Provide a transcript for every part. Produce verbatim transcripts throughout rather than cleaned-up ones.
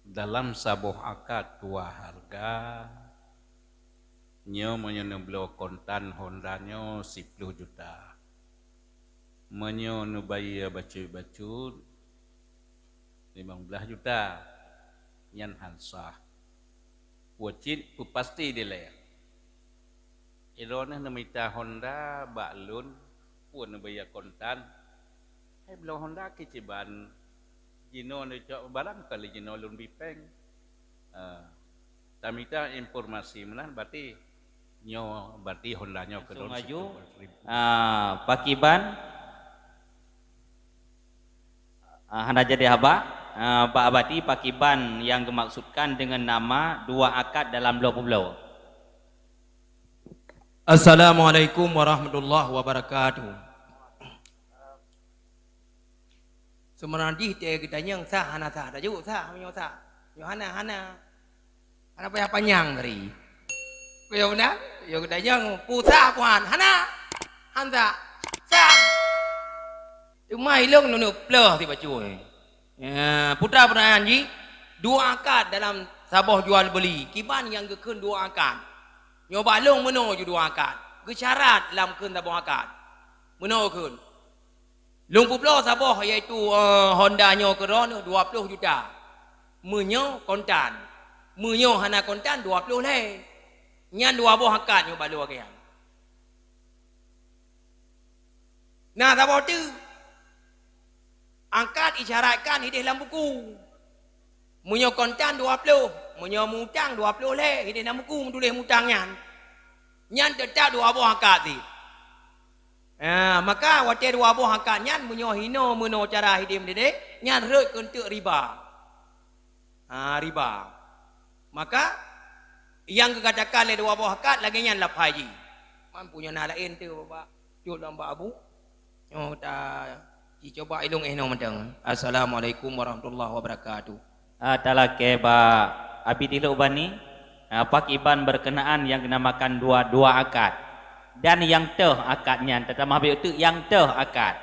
Dalam saboh akad dua harga, nyoe meunyoe neubloe kontan Honda nyoe siploh juta. Meunyoe neubayeue bacut-bacut, limong blaih juta, nyan han sah. Wajéb peupasti dilèe. Droeneuh neumita Honda bak lôn, peue neubayeue kontan. Hai bloe Honda keu kiban, jinoe neucok barang kali jinoe lôn bi péng. Ah, tamita informasi meunan, berarti nyoe, berarti Honda nyoe keu lôn maju. Siplôh ribu. Ah, pakiban, ah, hana jadi haba, ah, bak abati pakiban nyang geumaksudkan deungon nama dua akad dalam bloe publoe. Assalamualaikum warahmatullahi wabarakatuh. Seumeurana jih teu geutanyong sah hana sah, tajuk sah, meunyoe sah. Meunyoe hana, hana. Hana payah panyang tadi. Meunyoe meunan, yo geutanyong peue sah peue han, hana. Han sah. Sah. Teuma ilong nunuk pleuh sibacut. Ya, putra peunanyaan jih, dua akad dalam saboh jual beuli. Kiban nyang geukheun dua akad. Nyoe bak lôn meunoe ju dua akad. Geusyarat lam kheun saboh akad. Meunoe kheun. Lôn peubloe saboh, yaitu, eh, Honda nyoe keudroe neuh dua ploh juta. Meunyoe kontan. Meunyoe hana kontan, dua ploh lhèe. Nyan dua boh akad nyoe bak lôn lagèe nyan. Na saboh teuk. Akad isyaratkan idéh lam buku. Meunyoe kontan dua ploh, meunyoe mutang dua ploh lhèe, idéh lam buku meutuléh mutang nyan. Nyan teutap dua boh akad cit. Ha, maka watèe dua boh akad nyan meunyoe hinoe meunoe cara idéh meudédé, nyan rhot keu eunteuk riba. Ha, riba. Maka, nyang geukatakan lé dua boh akad lagèe nyan lafai jih. Man punya na laén teu, Bapak. Cut lom bak Abu. Nyoe ta jicoba ilong eh nyoe mantong. Assalamualaikum warahmatullahi wabarakatuh. Ah, talakèe bak Abi Tilok Bani, ah, pakiban berkenaan nyang dinamakan dua, dua akad. Dan nyang teuh akad nyan, teutamah bak teuk nyang teuh akad.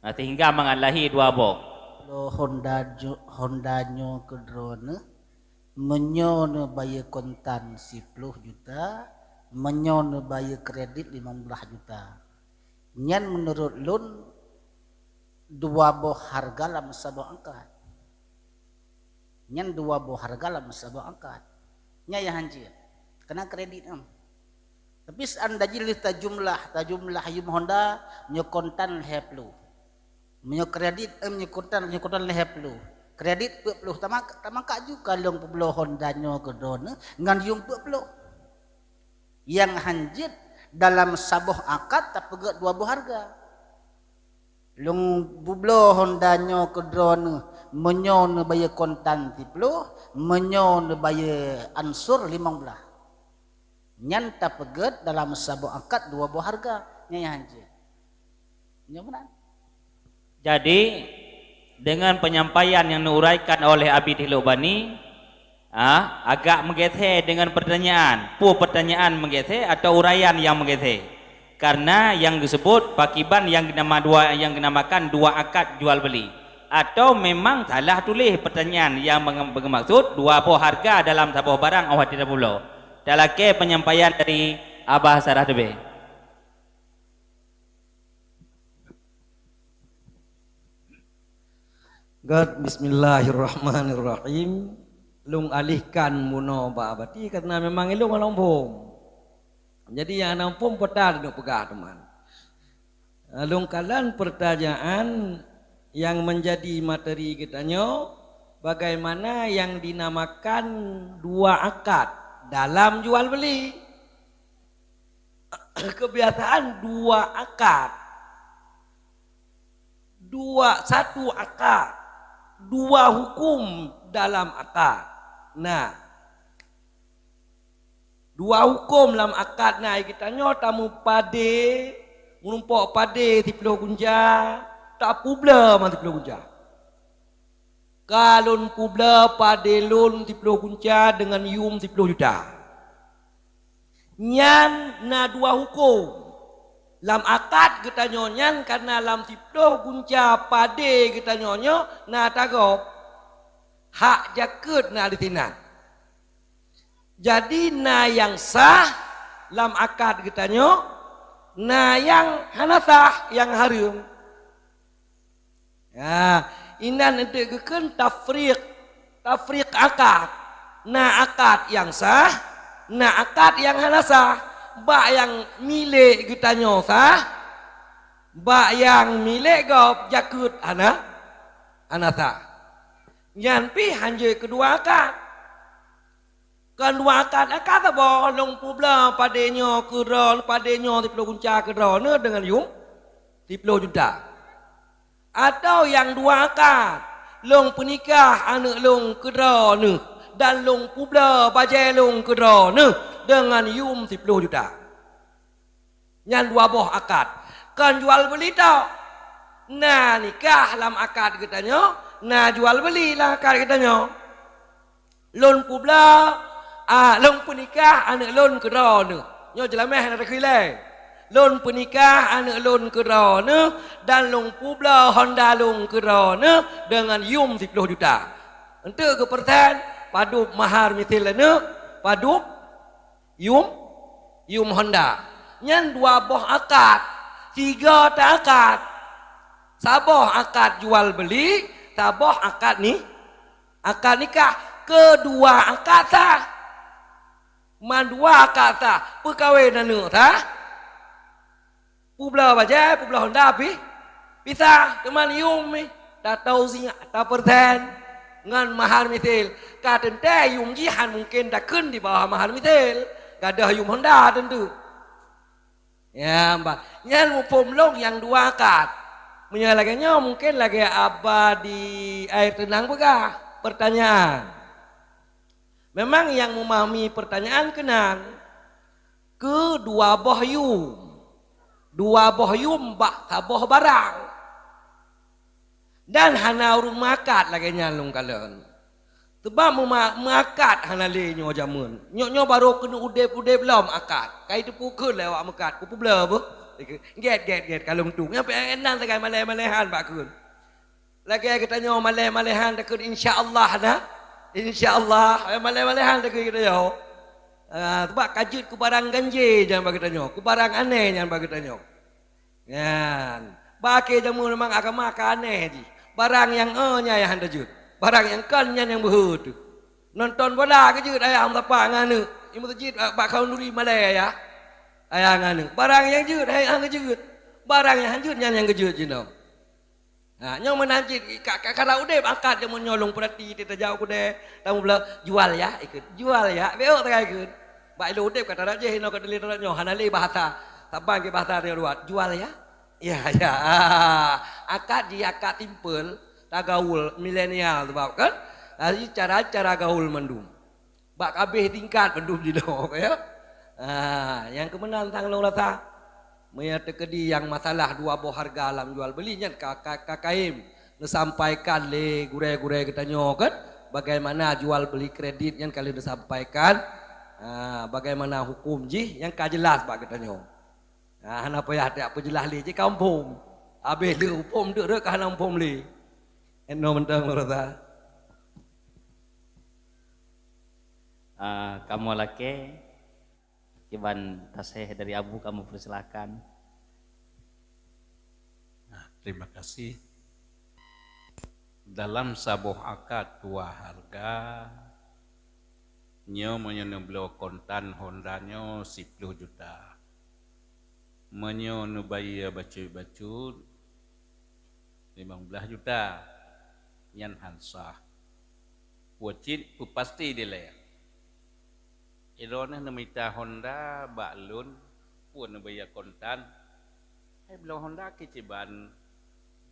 Ah, sehingga mangat lahé dua boh. Lo Honda jo-, Honda nyoe keudroe neuh, meunyoe neubayeue kontan siploh juta, meunyoe neubayeue kredit limong blaih juta. Nyan meunurot lôn dua boh hareuga lam saboh akad. Nyan dua boh hareuga lam saboh akad. Nyan nyang hanjeuet. Keunan kredit em. Tapi seandainya lé tajumlah, tajumlah yum Honda nyoe kontan lhèe ploh. Meunyoe kredit em nyoe kontan, nyoe kontan lhèe ploh. Kredit peuet ploh. Tama-, tamangkat ju ka lôn peubloe Honda nyoe keudroe neuh ngon yum peuet ploh. Nyang hanjeuet dalam saboh akad tapeugèt dua boh hareuga. Lôn peubloe Honda nyoe keudroe neuh, meunyoe neubayeue kontan siploh, meunyoe neubayeue ansur limong blaih. Nyan tapeugèt dalam saboh akad dua boh hareuga, nyan nyang hanjeuet. Nyoe meunan. Jadi, dengan penyampaian yang diuraikan oleh Abi Tilok Bani, ah, agak meugeusé dengan pertanyaan. Peue pertanyaan meugeusé atau uraian nyang meugeusé? Karena nyang geusebut pakiban nyang nama dua, nyang dinamakan dua akad jual beli. Atau memang salah tuléh pertanyaan nyang menge-, meugeumeuksud dua boh hareuga dalam saboh barang óh watèe tapubloe. Talakèe penyampaian dari Abah Sarah Teubeh. Gèt, bismillahirrahmanirrahim. Lôn alihkan bunoe bak abati karena memang ilôn hana muphom. Jadi nyang hana muphom peue ta lôn peugah teuma. Lôn kalon pertanyaan nyang menjadi materi geutanyoe, bagaimana yang dinamakan dua akad dalam jual beli? Kebiasaan dua akad. Dua, satu akad. Dua hukum dalam akad. Nah, dua hukum lam akad na, geutanyoe tameupadé, meurumpok padé siploh gunca, tapeubloe man siploh gunca. Ka lôn peubloe padé lôn siploh gunca deungon yum siploh juta. Nyan na dua huköm. Lam akad geutanyoe nyan kana lam siploh gunca padé geutanyoe nyoe na tagob. Hak jakeuet na di sinan. Jadi na nyang sah lam akad geutanyoe, na nyang hana sah, nyang hareuem. Ya, inan eunteuk geukheun tafriq, tafriq akad. Na akad nyang sah, na akad nyang hana sah. Bak nyang milék geutanyoe sah, bak nyang milék gob jakeuet hana, hana sah. Nyan pih hanjeuet keudua akad. Kon dua akad, akad saboh, lôn peubloe padé nyoe keu droeneuh, padé nyoe siploh gunca keu droeneuh deungon yum siploh juta. Atawa nyang dua akad, lôn peunikah aneuëk lôn keu droeneuh dan lôn peubloe bajée lôn keu droeneuh deungon yum siploh juta. Nyan dua boh akad. Kon jual beuli tok. Na nikah lam akad geutanyoe, na jual beuli lam akad geutanyoe. Lôn peubloe, a, lôn peunikah aneuëk lôn keu droeneuh. Nyoe jeulameh na takheun lé. Lôn peunikah aneuëk lôn keu droeneuh dan lôn peubloe honda lôn keu droeneuh deungon yum siploh juta. Eunteuk keu persen, padub mahar misil aneuëk, padub yum, yum honda. Nyan dua boh akad, tiga ta akad. Saboh akad jual beuli, saboh akad ni, akad nikah. Keudua akad sah. Mandua akad sah, peukawen aneuëk sah. Peubloe bajée, peubloe honda pih, pih sah, teuma yum pih, tatauziah, tapeursen ngon mahar misil. Ka teuntée yum jih han mungken takheun di bawah mahar misil, gadôh yum honda teuntu. Ya, bah, nyan muphom lôn nyang dua akad. Meunyoe lagée nyoe, mungken lagée aba di Air Teunang peugah, peurtanyaan. Memang nyang meumahami peurtanyaan keunan, keu dua boh yum. Dua boh yum bak saboh barang. Dan hana ureuëng meuakad lagée nyan lôn kalon. Sabab meuma-, meuakad hana lé nyoe jameun. Nyoe, nyoe barô keuneuk udeb-udeb lom akad. Ka jiteupeue kheun lé awak meuakad, kupeubloe beuh. Gét, gét, gét, kalon tu. Nyang pih nan sagai malée-maléhan bak kheun. Lagée geutanyoe malée-maléhan takheun insya Allah na. Insya Allah, eh, malée-maléhan takheun geutanyoe. Ah, sabab ka jeuet keu barang ganjé nyan bak geutanyoe, keu barang aneh nyan bak geutanyoe. Nyan, bak akhé jameun memang agama ka aneh jih. Barang nyang, eh, nyan nyang hana jeuet. Barang nyang kon nyan nyang beuhe teuh. Nonton bola ka jeuet ayah meusapat ngon aneuëk. Di meuseujid bak, bak khanduri malée ayah. Ayah ngon aneuëk. Barang nyang jeuet hai hana jeuet. Barang nyang hana jeuet nyan nyang geujeuet jinoe. Ha, nyoe meunan cit ka, ka, ka rab udeb akad jameun nyoe lôn peurati, tajak u keudè, tamu beulah, "Jual ya?" ikheun. "Jual ya?" Bék sagai kheun. Bak ilôn udeb ka tarab jih inoe ka dilèe tarab nyoe, hana lé bahasa. Saban keu bahasa nyoe luwat, "Jual ya?" "Ya, ya." Ah, akad jih akad simpel, tagaul, milenial sabab kan. Jadi cara-cara gaul mandum. Bak kabeh tingkat bandum jinoe, ya. Ha, nyang keu meunan sang lôn rasa, meunyoe teukeudi nyang masalah dua boh hareuga lam jual beuli nyan ka, ka, ka kayém neusampaikan lé gurèe-gurèe geutanyoe kan, bagaimana jual beuli kredit nyan ka lheueh neusampaikan, ha, bagaimana huköm jih nyan ka jeulaih bak geutanyoe. Ha, hana payah tajak peujeulaih lé, jih ka muphom. Habéh lheueh muphom, deuek-deuek ka hana muphom lé. Inoe mantong lôn rasa. Ah, kamoe lakèe, kiban tasèh dari Abu kamoe persilakan. Nah, terima kasih. Dalam saboh akad dua harga, nyoe meunyoe neubloe kontan Honda nyoe siploh juta. Meunyoe neubayeue bacut-bacut, limong blaih juta, nyan han sah. Peue cit peupasti dilèe. Droeneuh neumita Honda bak lôn, peue neubayeue kontan. Hai bloe Honda keu kiban,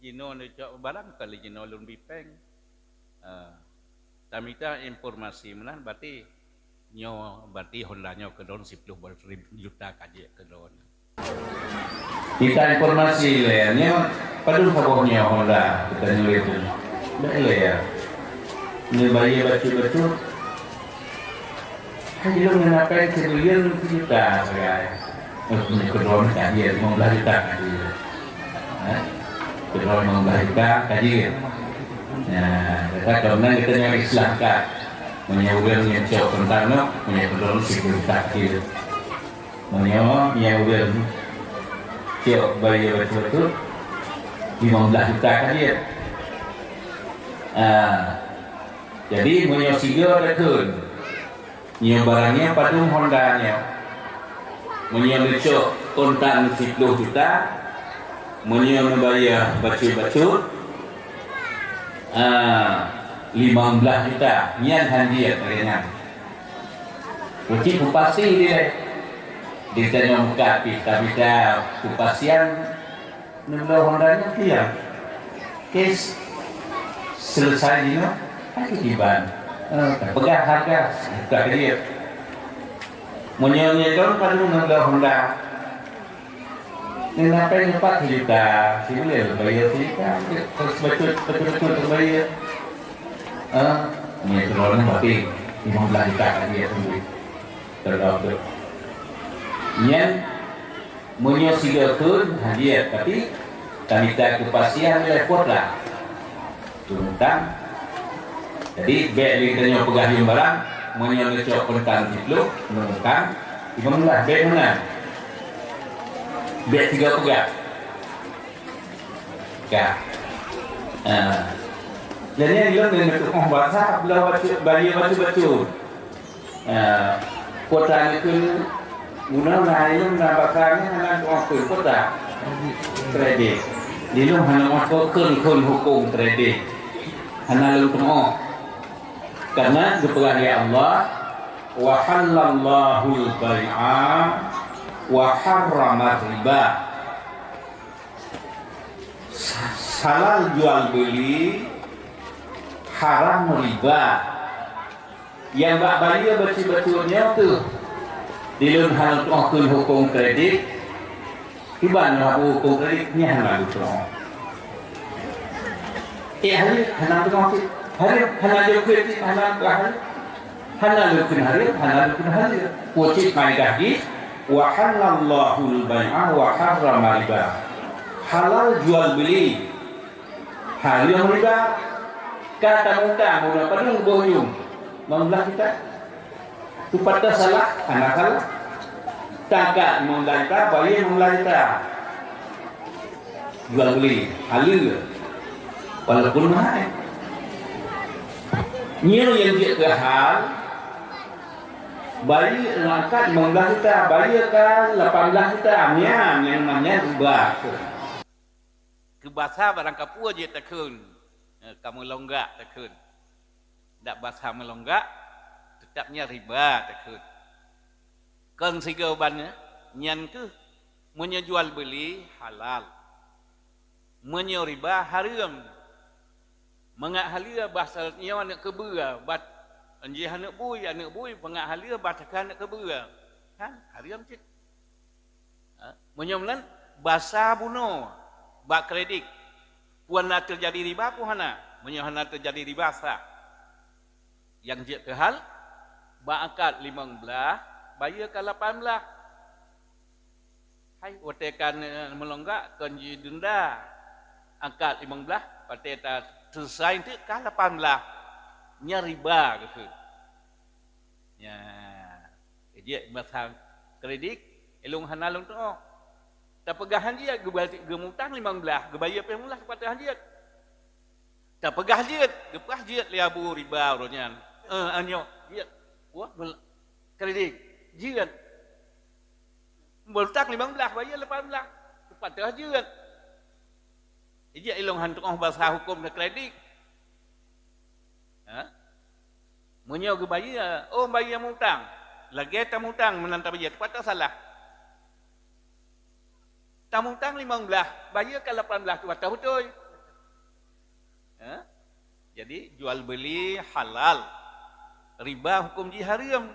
jinoe neucok barang kali jinoe lôn bi péng. Ah, tamita informasi meunan, berarti nyoe, berarti Honda nyoe keu droeneuh siploh ribu juta ka jeuet keu droeneuh. Mita informasi lé nyoe, padum saboh nyoe Honda, geutanyoe lé tu. Bèk lé ya. Neubayeue bacut-bacut. Hai lôn ngon apèng sibuleuen sijuta sagai. Eh, keu droeneuh ka jeuet, limong blaih juta ka jeuet. Eh, keu droeneuh limong blaih juta ka jeuet. Nah, kata kawan kita yang Islam kan, menyuruh menyucuk tentang no, menyuruh si kita kecil. Meunyoe nyang ureueng cok bayeue bacut-bacut, limong blaih juta ka jeuet. Ah, jadi meunyoe sigoe takheun, nyoe barang nyoe padum Honda nyoe. Meunyoe neucok kontan siploh juta, meunyoe neubayeue bacut-bacut, ah, limong blaih juta, nyan han jeuet lagèe nyan. Kucing kupasi dia. Dia tanya muka pih, tapi dah kupasian enam belas Honda nya dia. Kes selesai dia, aku tiban. Eh, pegang harga, buka ke dia. Menyonyi tahun pada enam belas Honda. Ni sampai empat juta, si boleh bayar si kan. Terus betul, betul, betul bayar. Ah, ni turun mati lima belas juta lagi ya tunggu. Terlalu tu. Nyan, meunyoe sigoe kheun hadiah, tapi tamita kepastian oleh kuota. Teuntang. Jadi, bèk lé tanyoe peugah yum barang, meunyoe neucok peuntan siploh, neuutang lima belas, bèk meunan. Bèk sigoe peugah. Ka. Ah. Jadi, nyan lôn neutu'oh bahasa, bela bacut, bayeue bacut-bacut. Eh, kuota nyoe keuh guna na ilôn na basa nyoe hana tu'oh keu kuota kredit. Di lôn hana tu'oh keu kheun hukôm kredit. Hana lôn tu'oh. Karena geupeugah lé Allah, "Wa halallahul bai'a wa harramar riba." Sa-, halal jual beli, haram riba. Nyang bak bayeue bacut-bacut nyoe teuh, di lôn hana tu'oh kheun hukôm kredit, kiban hukôm kredit nyan hana lôn tu'oh. Eh, hana, hana tu'oh cit. Hana, hana lôn kheun cit, hana tu'oh. Hana lôn kheun hareuem, hana lôn kheun hareuem. Kucit maidah jih, "Wa halallahul bai'a wa harrama riba." Halal jual beli, hareuem riba. Ka tamutang, bunoe padum boh yum? Limong blaih juta. Teupat salah, hana salah. Takat limong blaih juta, bayeue limong blaih juta. Jual beli, haleue. Walaupun mahai. Nyoe nyang jeuet keu hal, bayeue angkat limong blaih juta, bayeue ka lapan blaih juta, nyan nyang namanya riba. Keu basa barang kapeue jeuet takheun, eh, ka meulonggak takheun. Dak basa meulonggak, teutap nyan riba takheun. Kon sigoe ban nyan keuh, meunyoe jual beli halal. Meunyoe riba hareuem. Mangat haleue bah sa-, nyoe aneuk keubeue, bah jih aneuk bui, aneuk bui mangat haleue bah takheun aneuk keubeue. Kan hareuem cit. Ha? Meunyoe meunan, basa bunoe bak kredit. Peue na teujadi riba peue hana? Meunyoe hana teujadi riba sah. Nyang jeuet keu hal, bak angkat limong blaih, bayeue ka lapan blaih. Hai, watèe ka meulonggak kon jidenda angkat limong blaih, watèe ta selesai teuk ka lapan blaih. Nyan riba geukheun. Nya, jeuet masa kredit, ilôn hana lôn tu'oh. Tapeugah han jeuet, geuba-, geumutang limong blaih, geubayeue pih limong blaih, teupat han jeuet. Tapeugah jeuet, geupeugah jeuet lé Abu riba uroe nyan. Eh, anyoe, jeuet. Wah, bel-, kredit. Jeuet. Beutang limong blaih, bayeue lapan blaih. Teupat jeuet. Ijak ilôn han tu'oh basa hukôm keu kredit. Ha? Meunyoe geubayeue, oh, bayeue mutang. Lagèe tamutang meunan tabayeue, teupat salah. Tamutang limong blaih, bayeue ka lapan blaih, teupat beutôi. Ha? Jadi, jual beli halal. Riba hukôm jih hareuem.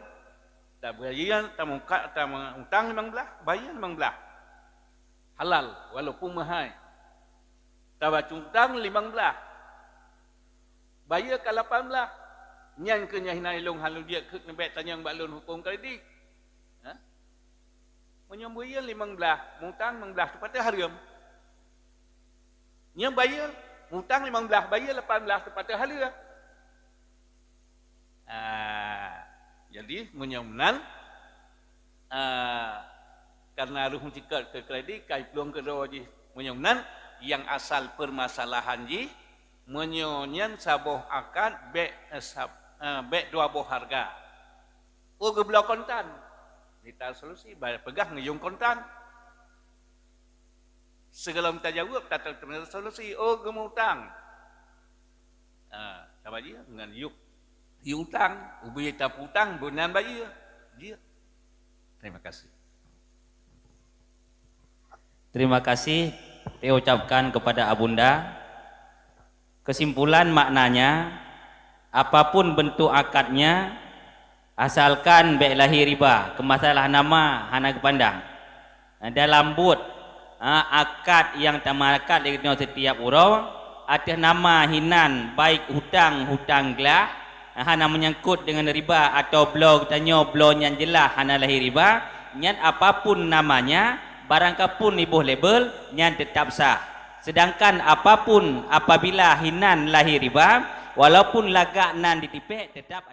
Tabayeue, tamuka-, tamutang limong blaih, bayeue limong blaih. Halal, walaupun meuhai. Tabacutang limong blaih. Bayeue ka lapan blaih. Nyan keuh nyang hina ilôn han lôn jeuet kheun, bèk tanyong bak lôn hukôm kredit. Ha? Meunyoe bayeue limong blaih, mutang limong blaih, teupat hareuem. Nyan bayeue Utang limong blaih bayeue, lapan blaih teupatéh haleue. Ah, jadi meunyoe meunan, ah, karena roh meucikot keu kredit, kai plueng keudroe jih. Meunyoe meunan, nyang asal permasalahan jih, meunyoe nyan saboh akad bèk, eh, sab-, eh, bèk dua boh harga. Oh, geubloe kontan. Mita solusi, ba-, peugah ngeuyue kontan. Sigohlom tajaweueb, tateumé solusi, oh, geumutang. Ah, saban jih ngon yub. Yub utang, ubé tapeu utang, bunan bayeue. Jeuet. Terima kasih. Terima kasih saya ucapkan kepada Abunda. Kesimpulan maknanya, apapun bentuk akadnya, asalkan bèk lahé riba, keu masalah nama hana geupandang. Dalam buet, ha, akad nyang tameuakad lé geutanyoe setiap uroe, ateueh nama hinan, baik hutang, hutang glah, hana meunyangkot deungon riba, atawa bloe geutanyoe bloe nyang jeulaih hana lahé riba, nyan apapun namanya, barang kapeue iboh label, nyan teutab sah. Seudangkan apapun apabila hinan lahé riba, walaupun lagak nan ditipék, teutab